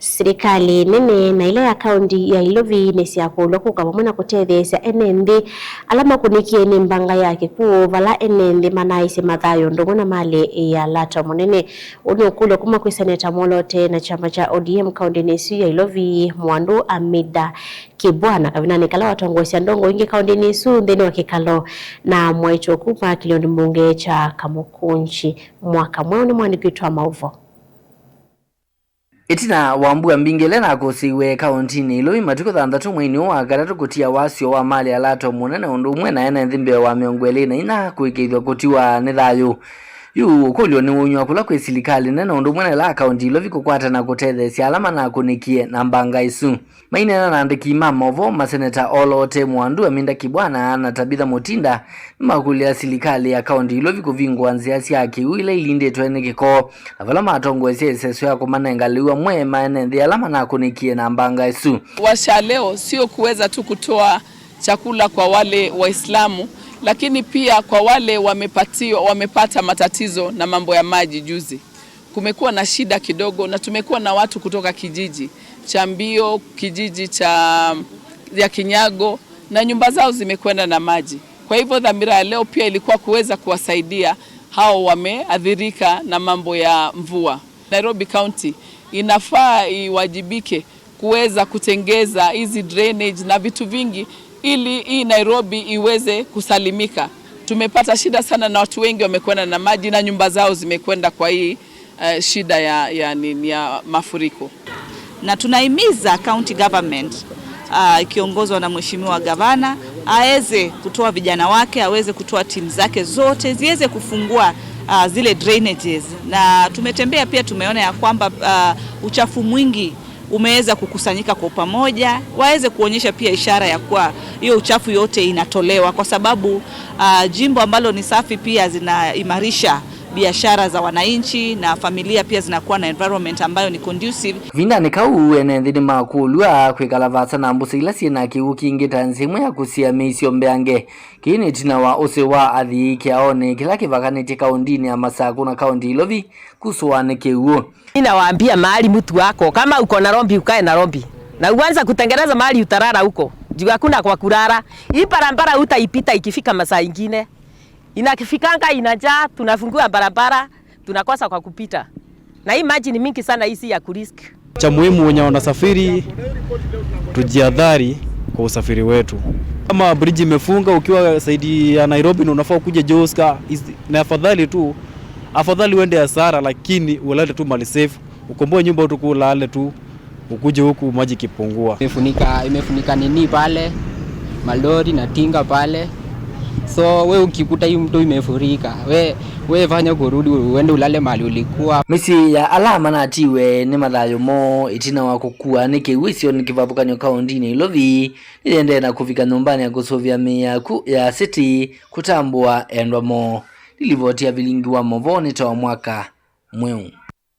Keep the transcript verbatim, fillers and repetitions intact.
Silikalĩ nene na ĩla ya kaũnti ya Ilovi nĩsyakũlw'a kũka vamwe na kũtetheesya ene nthĩ ala makũnĩkie nĩ mbanga ya kĩkw'ũ, vala ene nthĩ manaaisye mathayũ ũndũ ũmwe na malĩ ya lato mũnene. Ũũ nĩ ũkũlyo kuma kwĩ seneta mwoloote na kyama kya O D M kaũntinĩ ĩsu ya Ilovi, Mwandu Amida Kibwana, kavindanĩ kala watongoesya ndongo ingĩ kaũntinĩ ĩsu nthĩnĩ wa kĩkalo na mwaitũ kuma kĩlĩonĩ mbunge kya Kamukunji. Mwaka mweũ nĩ mwandĩki witũ wa maũvoo. Ĩtina wa mbua mbingĩ ĩla ĩnakũsĩiwe kaũntinĩ Ilovi matukũ thanthatũ mweinĩ ũũ wa katatũ kũtia wasyo wa malĩ ya lato mũnene ũndũ ũmwe na ene nthĩ mbee wa mĩongo ĩlĩ na inya kũĩkĩĩthw'a kũtiwa nĩ thayũ. Yu ũkũlyo nĩwaunywa kũla kwĩ silikalĩ nene ũndũ ũmwe na ĩla kaũnti Ilovi kũkwata na kũtetheesya ala manakũnĩkie na mbanga ĩsu. Maineena na andĩki ma maũvoo, maseneta oloote Mwandu Aminda Kibwana na Tabitha Mutinda nĩmakũlya silikalĩ ya kaũnti Ilovi kũvingũa nzĩa sya kĩw'ũ ila ilindĩtwe nĩ kĩko, na vala matongoesye ĩseso ya kũmanenga lĩu amwe ma ene nthĩ ala manakũnĩkie na mbanga ĩsu. Washa leo sio kuweza tu kutoa chakula kwa wale Waislamu, lakini pia kwa wale wamepatiwa, wamepata matatizo na mambo ya maji juzi. Kumekuwa na shida kidogo, na tumekuwa na watu kutoka kijiji cha Mbio, kijiji cha, ya Kinyago, na nyumba zao zimekwenda na maji. Kwa hivyo dhamira ya leo pia ilikuwa kuweza kuwasaidia hao wameathirika na mambo ya mvua. Nairobi County inafaa iwajibike kuweza kutengeza hizi drainage na vitu vingi ili hii Nairobi iweze kusalimika. Tumepata shida sana na watu wengi wamekwenda na maji na nyumba zao zimekwenda kwa hii, eh, shida ya, ya, nini, ya mafuriko. Na tunahimiza county government, ah, ikiongozwa na Mheshimiwa Gavana, aweze kutoa vijana wake, aweze kutoa timu zake zote, ziweze kufungua, ah, zile drainages. Na tumetembea pia, tumeona ya kwamba, ah, uchafu mwingi umeweza kukusanyika kwa pamoja, waweze kuonyesha pia ishara ya kuwa hiyo uchafu yote inatolewa, kwa sababu, ah, jimbo ambalo ni safi pia zinaimarisha biashara za wananchi na familia pia zinakuwa na environment ambayo ni conducive. Kavindanĩ kau, ene nthĩ nĩmakũlw'a kwĩkala vaasa na mbũsĩ ila syĩ na kĩw'ũ kingĩ ta nzĩa ĩmwe ya kũsiĩa mĩisyo mbeange. Kĩĩ nĩ ĩtina wa ũsĩ wa athii kĩaonĩ kĩla kĩvakanĩtye kaũntinĩ ya Masakũ na kaũnti Ilovi kusũwa nĩ kĩw'ũ. Ninawaambia mahali mtu wako, kama uko Nairobi, ukae Nairobi. Na uanze kutengeneza mahali utalala huko. Juu hakuna kwa kulala. Hii barabara utaipita ikifika masaa ingine. Inafikanga inajaa, tunafungiwa barabara, tunakosa kwa kupita. Na hii maji ni mingi sana, hii si ya kurisk. Cha muhimu wenye wanasafiri, tujihadhari kwa usafiri wetu. Kama bridge imefunga, ukiwa side ya Nairobi na unafaa ukuje Joska, is-, ni afadhali tu, afadhali uende hasara, lakini ulale tu mali safe. Ukomboe nyumba tu, ulale tu, ukuje huku maji ikipungua. Imefunika, imefunika nini pale, malori na tinga pale. So we ukikuta hii mto imefurika, we, we fanya kurudi, uende ulale mahali ulikuwa. Mĩsyĩ ya ala manatiwe nĩ mathayũ moo ĩtina wa kũkua nĩ kĩw'ũ isionĩ kĩvathũkany'o kaũntinĩ Ilovi nĩyendee na kũvika nyũmbanĩ ya kũsũvĩa mĩĩ yaku ya City kũtambũa endwa moo. Nĩ livoti ya vilingi wa maũvoo nĩ ta wa mwaka mweũ.